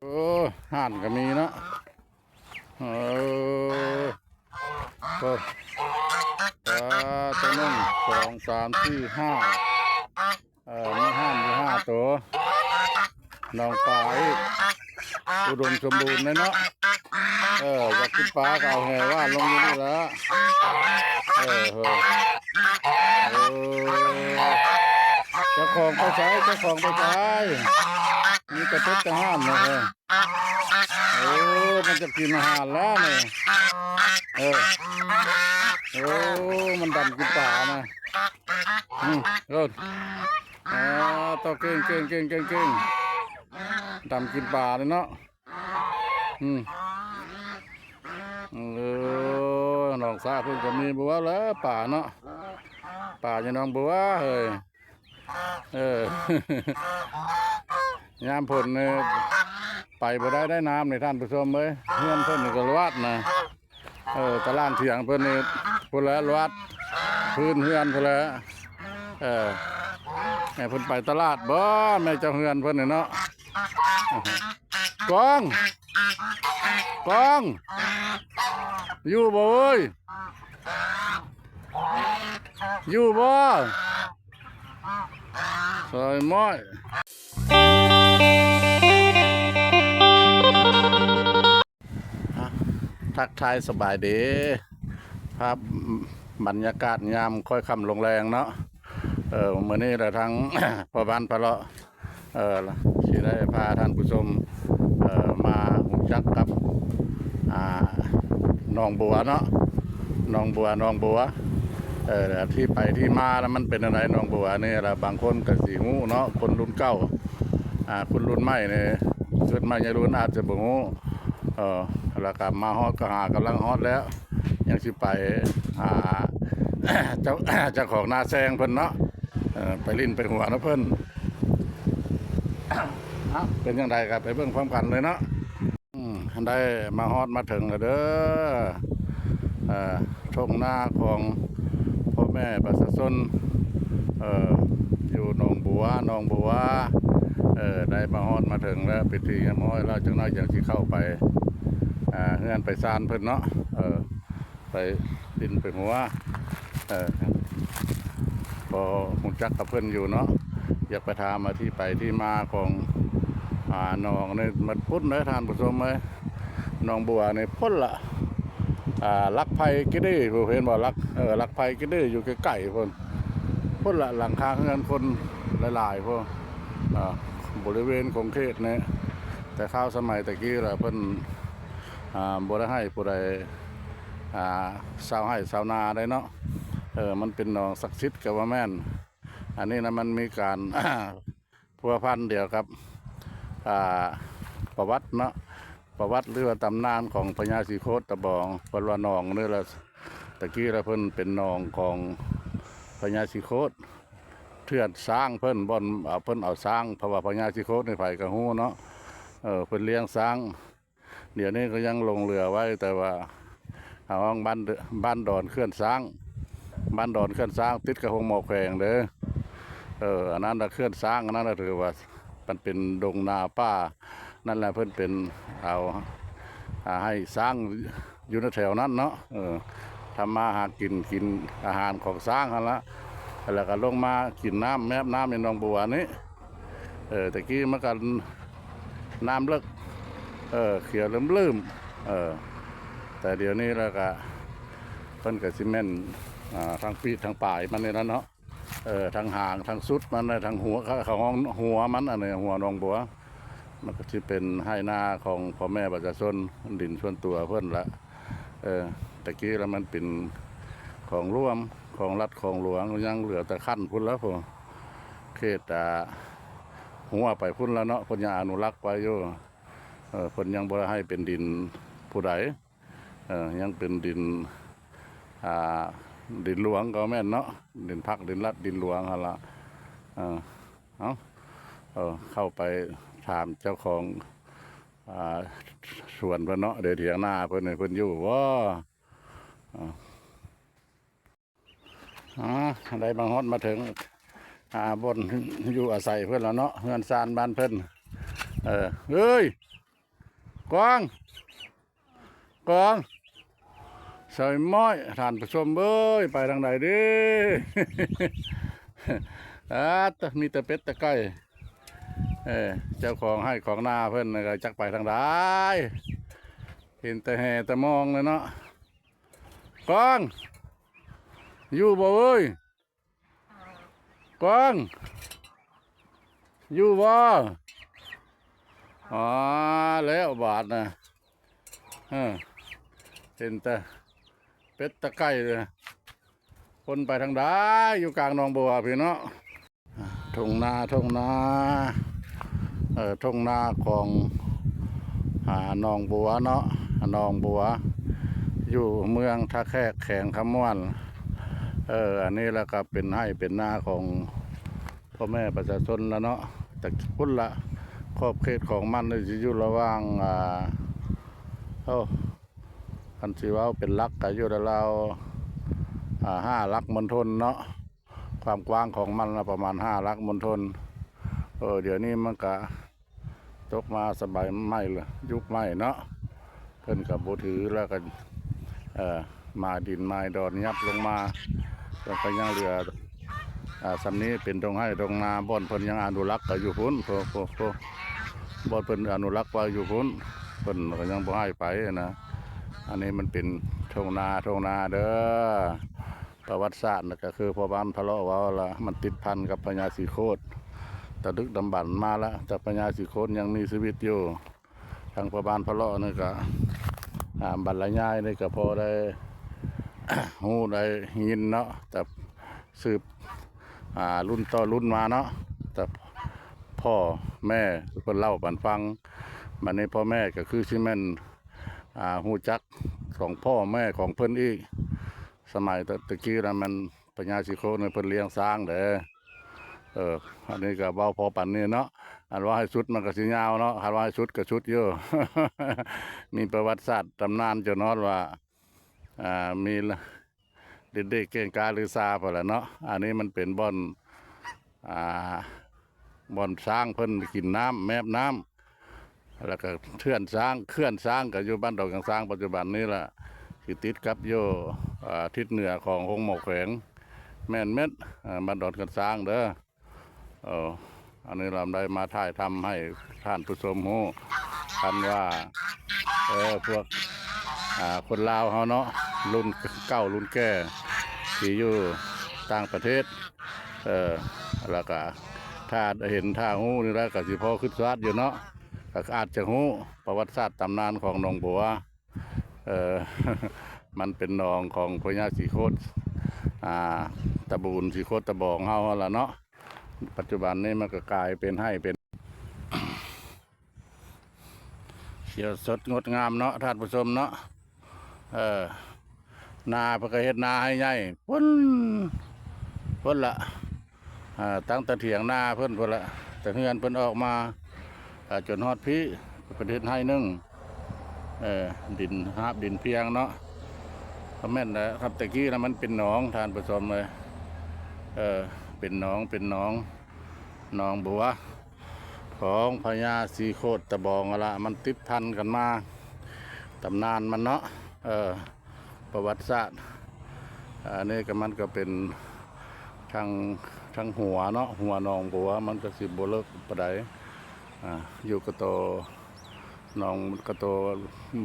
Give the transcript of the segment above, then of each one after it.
ໂອ້ ຮ້ານກໍມີເນາະ. ເອີ ໂອ້ ປາ ຕົວໜຶ່ງ ສອງ ສາມ ສີ່ ຫ້າ ເອີ ມີຮ້ານຢູ່ຫ້າໂຕ ໜອງປາອີກ ອຸດົມສົມບູນເລີຍເນາະ. ເອີ ຢາກກິນປາກໍເອົາແຫຫວ່ານລົງຢູ່ນີ້ລະ. ເອີ ເອີ ເຈົ້າຂອງໄປໃສ? ເຈົ້າຂອງໄປໃສ? ມີແຕ່ເປັດແຕ່ຮ້ານເນາະ. ໂອ້ ມັນຈະກິນອາຫານແລ້ວນີ້. ເອີ ໂອ້ ມັນດຳກິນປານະ. ອືມ ເອີ ອ່າ ຕໍ່ ເກັ່ງໆໆໆ ດຳກິນປາເລີຍເນາະ. ອືມ ເອີ ໜອງສາເພິ່ນກໍມີບົວແລ້ວ ປາເນາະ ປາຢູ່ໜອງບົວເຮີ້ຍ. ເອີ ຍາມຝົນນີ້ໄປບໍ່ໄດ້ ໄດ້ນ້ຳນີ້ທ່ານຜູ້ຊົມເອີຍ. ເຮືອນເພິ່ນນີ້ກໍລວດນະ ເອີ ຕາລ່າງຖຽງເພິ່ນນີ້ພຸ້ນແຫຼະ ລວດພື້ນເຮືອນພຸ້ນແຫຼະ. ເອີ ໃຫ້ເພິ່ນໄປຕະຫຼາດບໍ່ ແມ່ເຈົ້າເຮືອນເພິ່ນນີ້ເນາະ. ກອງ ກອງ ຢູ່ບໍ່ເອີຍ? ຢູ່ບໍ່? ຊອຍມ້ອຍ ທັກທາຍສະບາຍດີ ພາບບັນຍາກາດຍາມຄ້ອຍຄ່ຳລົງແລງເນາະ. ເອີ ມື້ນີ້ລະທາງພໍ່ບ້ານພາເລາະ ເອີ ຊິໄດ້ພາທ່ານຜູ້ຊົມ ເອີ ມາຮູ້ຈັກກັບ ອ່າ ໜອງບົວເນາະ ໜອງບົວ ໜອງບົວ. ເອີ ທີ່ໄປທີ່ມາລະມັນເປັນແນວໃດໜອງບົວນີ້ລະ ບາງຄົນກໍຊິຮູ້ເນາະ ຄົນລຸ້ນເກົ່າ ອ່າ ຄົນລຸ້ນໃໝ່ນີ້ ເກີດມາໃນລຸ້ນອາດຈະບໍ່ຮູ້. ເອີ ລະກະມາຮອດກໍຫາກຳລັງຮອດແລ້ວ ຍັງຊິໄປຫາເຈົ້າ ເຈົ້າຂອງນາແຊງເພິ່ນເນາະ ເອີ ໄປຫຼິ້ນໄປຫົວນຳເພິ່ນ. ເອົ້າ ເປັນຈັ່ງໃດກໍໄປເບິ່ງພ້ອມກັນເລີຍເນາະ. ອືມ ໄດ້ມາຮອດມາເຖິງແລ້ວເດີ ເອີ ທົ່ງນາຂອງພໍ່ແມ່ປະຊາຊົນ ເອີ ຢູ່ໜອງບົວ ໜອງບົວ ເອີ ໄດ້ມາຮອດມາເຖິງແລ້ວ ເປັນທີ່ຮຽບຮ້ອຍແລ້ວ. ຈັກໜ້ອຍຈັ່ງຊິເຂົ້າໄປ ອ່າ ເຮືອນໄປຊານເພິ່ນເນາະ ເອີ ໄປຫຼິ້ນໄປຫົວ ເອີ ພໍຮູ້ຈັກກັບເພິ່ນຢູ່ເນາະ ຢາກໄປຖາມວ່າທີ່ໄປທີ່ມາຂອງ ອ່າ ໜອງນີ້ມັນພຸ້ນເດີທ່ານຜູ້ຊົມເອີຍ. ໜອງບົວນີ້ພຸ້ນລະ ອ່າ ຫຼັກໄຜ່ກິດດີພຸ້ນ ເຫັນບໍ່? ຫຼັກ ເອີ ຫຼັກໄຜ່ກິດດີຢູ່ໃກ້ໆພຸ້ນ ພຸ້ນລະ ຫຼັງຄາເຮືອນຄົນຫຼາຍໆພຸ້ນ ອ່າ ບໍລິເວນຂົງເຂດນີ້. ແຕ່ຄາວສະໄໝແຕ່ກີ້ລະເພິ່ນ ອ່າ ບໍ່ໄດ້ໃຫ້ຜູ້ໃດ ອ່າ ຊາວໄຮ່ຊາວນາໄດ້ເນາະ. ເອີ ມັນເປັນໜອງສັກສິດກໍວ່າແມ່ນ. ອັນນີ້ນະ ມັນມີການພົວພັນດຽວກັບ ອ່າ ປະຫວັດເນາະ ປະຫວັດ ຫຼືວ່າຕຳນານຂອງພະຍາສີໂຄດຕະບອງ. ເພິ່ນວ່າໜອງນີ້ລະ ແຕ່ກີ້ລະເພິ່ນເປັນໜອງຂອງພະຍາສີໂຄດ ເຖື່ອນຊ້າງເພິ່ນ ບ່ອນ ເອີ ເພິ່ນເອົາຊ້າງ ເພາະວ່າພະຍາສີໂຄດນີ້ໃຜກໍຮູ້ເນາະ ເອີ ເພິ່ນລ້ຽງຊ້າງ. ດຽວນີ້ກໍຍັງຫຼົງເຫຼືອໄວ້ ແຕ່ວ່າເຮົາຮ້ອງບ້ານ ບ້ານດອນເຂື່ອນຊ້າງ ບ້ານດອນເຂື່ອນຊ້າງ ຕິດກັບໂຮງໝໍແຂວງເດີ. ເອີ ອັນນັ້ນລະເຂື່ອນຊ້າງ ອັນນັ້ນລະຖືວ່າມັນເປັນດົງນາປ່າ ນັ້ນລະເພິ່ນເປັນເອົາ ອ່າ ໃຫ້ຊ້າງຢູ່ໃນແຖວນັ້ນເນາະ ເອີ ທຳມາຫາກິນ ກິນອາຫານຂອງຊ້າງຫັ້ນລະ ແລ້ວກໍລົງມາກິນນ້ຳ ແມບນ້ຳໃນໜອງບົວນີ້. ເອີ ແຕ່ກີ້ມັນກໍນ້ຳເລິກ ເອີ ຂຽວເຫຼື້ອມໆ ເອີ ແຕ່ດຽວນີ້ລະກະ ເພິ່ນກະຊິແມ່ນ ອ່າ ທັງປີກທັງປາຍມັນນີ້ລະເນາະ ເອີ ທັງຫາງທັງສຸດມັນ ທັງຫົວ ເຂົາ ເຂົາຮ້ອງຫົວມັນ ອັນນີ້ຫົວໜອງບົວ ມັນກະຊິເປັນໄຮ່ນາຂອງພໍ່ແມ່ປະຊາຊົນ ດິນສ່ວນຕົວເພິ່ນລະ. ເອີ ແຕ່ກີ້ລະມັນເປັນຂອງຫຼວງ ຂອງລັດ ຂອງຫຼວງ ຍັງເຫຼືອແຕ່ຂັ້ນພຸ້ນລະ ເຂດ ອ່າ ຫົວໄປພຸ້ນລະເນາະ ເພິ່ນຍັງອະນຸລັກໄວ້ຢູ່ ເອີ ເພິ່ນຍັງບໍ່ໄດ້ໃຫ້ເປັນດິນຜູ້ໃດ ເອີ ຍັງເປັນດິນ ອ່າ ດິນຫຼວງກໍແມ່ນເນາະ ດິນພັກ ດິນລັດ ດິນຫຼວງຫັ້ນລະ ເອີ ເອົາ ເອີ ເຂົ້າໄປຖາມເຈົ້າຂອງ ອ່າ ສວນເພິ່ນເນາະ ເດ ຖຽງນາເພິ່ນ ເພິ່ນຢູ່ບໍ່? ອ່າ ໄດ້ມາຮອດມາເຖິງ ອ່າ ບ່ອນຢູ່ອາໄສເພິ່ນລະເນາະ ເຮືອນຊານບ້ານເພິ່ນ ເອີ ເອີຍ ກວາງ ກວາງ ສາວນ້ອຍ ທ່ານຜູ້ຊົມເອີຍ ໄປທາງໃດເດ້? ອາ ມີແຕ່ເປັດແຕ່ໄກ່ ເອີ ເຈົ້າຂອງໄຮ່ຂອງນາເພິ່ນກໍຈັກໄປທາງໃດ ເຫັນແຕ່ແຮ່ແຕ່ມອງແລ້ວເນາະ. ກວາງ ຢູ່ບໍ່ເອີຍ? ກວາງ ຢູ່ບໍ່? ອາ ແລ້ວບາດນະ ເອີ ເຫັນແຕ່ເປັດແຕ່ໄກ່ເລີຍ ຄົນໄປທາງໃດ ຢູ່ກາງໜອງບົວພີ້ເນາະ. ທົ່ງນາ ທົ່ງນາ ເອີ ທົ່ງນາຂອງ ອາ ໜອງບົວເນາະ ໜອງບົວ ຢູ່ເມືອງທ່າແຂກ ແຂວງຄຳມ່ວນ. ເອີ ອັນນີ້ລະກະເປັນໄຮ່ເປັນນາຂອງພໍ່ແມ່ປະຊາຊົນລະເນາະ ແຕ່ພຸ້ນລະ ຂອບເຂດຂອງມັນນີ້ຊິຢູ່ລະຫວ່າງ ອາ ໂອ້ ຄັນຊິເວົ້າເປັນຫຼັກກະຢູ່ລາວໆ ອາ ຫ້າຫຼັກມົນທົນເນາະ. ຄວາມກວ້າງຂອງມັນລະປະມານຫ້າຫຼັກມົນທົນ. ເອີ ດຽວນີ້ມັນກະຕົກມາສະໄໝໃໝ່ລະ ຍຸກໃໝ່ເນາະ ເພິ່ນກະບໍ່ຖືລະກະ ເອີ ມາຍດິນມາຍດອນຍັບລົງມາ ແລ້ວກະຍັງເຫຼືອ ອາ ສ່ຳນີ້ເປັນທົ່ງໄຮ່ທົ່ງນາ ບ່ອນເພິ່ນຍັງອະນຸລັກກະຢູ່ພຸ້ນ ໂພ ໂພ ໂພ ບ່ອນເພິ່ນອະນຸລັກໄວ້ຢູ່ພຸ້ນ ເພິ່ນກະຍັງບໍ່ໃຫ້ໄປນະ. ອັນນີ້ມັນເປັນທົ່ງນາ ທົ່ງນາເດີ. ປະຫວັດສາດນະ ກະຄືພໍ່ບ້ານພະເລາະເວົ້າລະ ມັນຕິດພັນກັບພະຍາສີໂຄດ ແຕ່ດຶກດຳບັນມາລະ ແຕ່ພະຍາສີໂຄດຍັງມີຊີວິດຢູ່. ທາງພໍ່ບ້ານພະເລາະນີ້ກະ ອາ ບັນລະຍາຍນີ້ກະພໍໄດ້ ຮູ້ໄດ້ຍິນເນາະ ແຕ່ສືບ ອາ ລຸ້ນຕໍ່ລຸ້ນມາເນາະ ແຕ່ພໍ່ແມ່ເພິ່ນເລົ່າປັນຟັງ. ບາດນີ້ພໍ່ແມ່ກະຄືຊິແມ່ນ ອາ ຮູ້ຈັກຂອງພໍ່ແມ່ຂອງເພິ່ນອີກ. ສະໄໝແຕ່ ແຕ່ກີ້ນະ ແມ່ນພະຍາສີໂຄດນີ້ເພິ່ນລ້ຽງຊ້າງເດ້. ເອີ ອັນນີ້ກະເວົ້າພໍປານນີ້ເນາະ ອັນເວົ້າໃຫ້ສຸດມັນກະຊິຍາວເນາະ ຄັນເວົ້າໃຫ້ສຸດກະສຸດຢູ່. ມີປະຫວັດສາດຕຳນານຈົນຮອດວ່າ ອາ ມີລິດເດດເກັ່ງກ້າລືຊາພຸ້ນລະເນາະ. ອັນນີ້ມັນເປັນບ່ອນ ອາ ບ່ອນຊ້າງເພິ່ນກິນນ້ຳ ແມບນ້ຳ ແລ້ວກະເຖື່ອນຊ້າງ ເຂື່ອນຊ້າງກະຢູ່ບ້ານດອນກັນຊ້າງ ປັດຈຸບັນນີ້ລະ ຊິຕິດກັບຢູ່ ອາ ທິດເໜືອຂອງໂຮງໝໍແຂວງ ແມ່ນເມັດ ອາ ບ້ານດອນກັນຊ້າງເດີ. ເອີ ອັນນີ້ລະໄດ້ມາຖ່າຍທຳໃຫ້ທ່ານຜູ້ຊົມຮູ້ ຄັນວ່າ ເອີ ພວກ ອາ ຄົນລາວເຮົາເນາະ ລຸ້ນເກົ່າລຸ້ນແກ່ ທີ່ຢູ່ຕ່າງປະເທດ ເອີ ແລ້ວກະຖ້າເຫັນ ຖ້າຮູ້ນີ້ແລ້ວກະຊິພໍຄຶດຊາດຢູ່ເນາະ ກະອາດຈະຮູ້ປະຫວັດສາດຕຳນານຂອງໜອງບົວ. ເອີ ມັນເປັນໜອງຂອງພະຍາສີໂຄດ ອາ ຕະບູນສີໂຄດຕະບອງເຮົາຫັ້ນລະເນາະ. ປັດຈຸບັນນີ້ມັນກະກາຍເປັນໄຮ່ເປັນ ຂຽວສົດງົດງາມເນາະທ່ານຜູ້ຊົມເນາະ. ເອີ ນາເພິ່ນກະເຮັດນາໄຮ່ໃຫຍ່ພຸ້ນ ພຸ້ນລະ ອາ ຕັ້ງແຕ່ຖຽງນາເພິ່ນພຸ້ນລະ ແຕ່ເຮືອນເພິ່ນອອກມາ ອາ ຈົນຮອດພີ້ ເພິ່ນເຮັດໄຮ່ໜຶ່ງ ເອີ ດິນ ຫາບດິນພຽງເນາະ. ກະແມ່ນແຫຼະ ຄັບແຕ່ກີ້ນະ ມັນເປັນໜອງທ່ານຜູ້ຊົມເອີຍ ເອີ ເປັນໜອງ ເປັນໜອງ ໜອງບົວ ຂອງພະຍາສີໂຄດຕະບອງຫັ້ນລະ ມັນຕິດພັນກັນມາ ຕຳນານມັນເນາະ ເອີ ປະຫວັດສາດ. ອັນນີ້ກະ ມັນກະເປັນທາງ ທາງຫົວເນາະ ຫົວໜອງບົວ ມັນກະຊິບໍ່ເລິກປານໃດ ອາ ຢູ່ກະໂຕໜອງ ກະໂຕ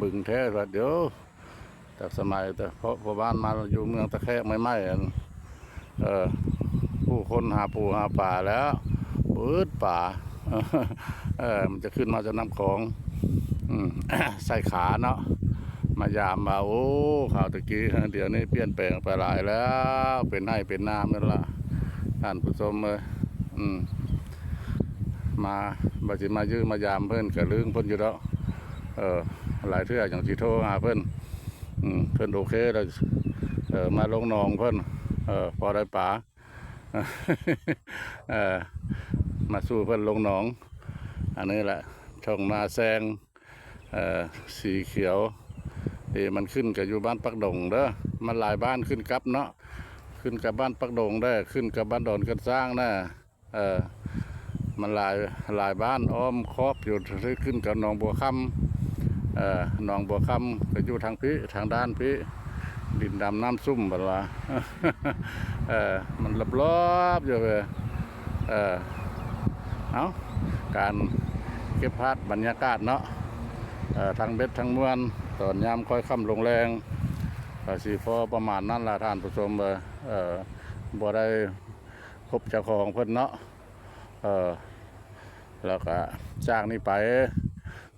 ບຶງແທ້ວ່າດຽວ ແຕ່ສະໄໝແຕ່ພໍ່ ພໍ່ບ້ານມາຢູ່ເມືອງຕາແຂກໃໝ່ໆ ອັນ ເອີ ຜູ້ຄົນຫາປູຫາປາແລ້ວ ບໍ່ອຶດປາ ເອີ ມັນຈະຂຶ້ນມາຈາກນ້ຳຂອງ ອືມ ໃສ່ຂາເນາະ ມາຢາມວ່າ ໂອ້ ຄາວແຕ່ກີ້ ດຽວນີ້ປ່ຽນແປງໄປຫຼາຍແລ້ວ ເປັນໄຮ່ເປັນນາໝົດລະ ທ່ານຜູ້ຊົມເອີຍ. ອືມ ມາ ວ່າຊິມາຢ້ຽມມາຢາມເພິ່ນ ກະລຶ້ງເພິ່ນຢູ່ດອກ ເອີ ຫຼາຍເທື່ອຈັ່ງຊິໂທຫາເພິ່ນ. ອືມ ເພິ່ນໂອເຄແລ້ວ ເອີ ມາລົງໜອງເພິ່ນ ເອີ ພໍໄດ້ປາ ເອີ ມາສູ່ເພິ່ນລົງໜອງ. ອັນນີ້ແຫຼະ ທົ່ງນາແຊງ ເອີ ສີຂຽວ ເອີ ມັນຂຶ້ນກະຢູ່ບ້ານປາກດົງເດີ ມັນຫຼາຍບ້ານຂຶ້ນກັບເນາະ ຂຶ້ນກັບບ້ານປາກດົງເດີ ຂຶ້ນກັບບ້ານດອນກັນຊ້າງນະ. ເອີ ມັນຫຼາຍ ຫຼາຍບ້ານອ້ອມຄອບຢູ່ ຂຶ້ນກັບໜອງບົວຄຳ ເອີ ໜອງບົວຄຳກໍຢູ່ທາງພີ້ ທາງດ້ານພີ້ ດິນດຳນ້ຳຊຸ່ມ ເພິ່ນວ່າ ເອີ ມັນລອບໆຢູ່ເວີຍ ເອີ ເອົ້າ ການເກັບພາບບັນຍາກາດເນາະ ເອີ ທັງເບັດທັງມ່ວນ ຕອນຍາມຄ່ອຍຄ່ຳລົງແລງ ກໍຊິພໍປະມານນັ້ນລະທ່ານຜູ້ຊົມເອີຍ ເອີ ບໍ່ໄດ້ພົບເຈົ້າຂອງເພິ່ນເນາະ ເອີ ແລ້ວກະຈາກນີ້ໄປ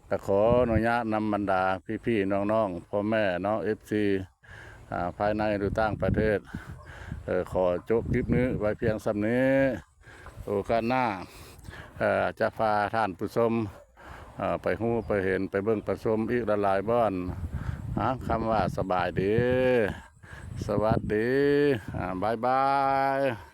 ກະຂໍອະນຸຍາດນຳບັນດາພີ່ໆນ້ອງໆ ພໍ່ແມ່ເນາະ ເອັຟຊີ ອ່າ ພາຍໃນ ຫຼື ຕ່າງປະເທດ ເອີ ຂໍຈົບຄລິບນີ້ໄວ້ພຽງສ່ຳນີ້ ໂອກາດໜ້າ ເອີ ຈະພາທ່ານຜູ້ຊົມ ເອີ ໄປຮູ້ໄປເຫັນ ໄປເບິ່ງໄປຊົມອີກຫຼາຍໆບ່ອນ ອ່າ ຄຳວ່າສະບາຍດີ ສະຫວັດດີ ອ່າ ບາຍບາຍ.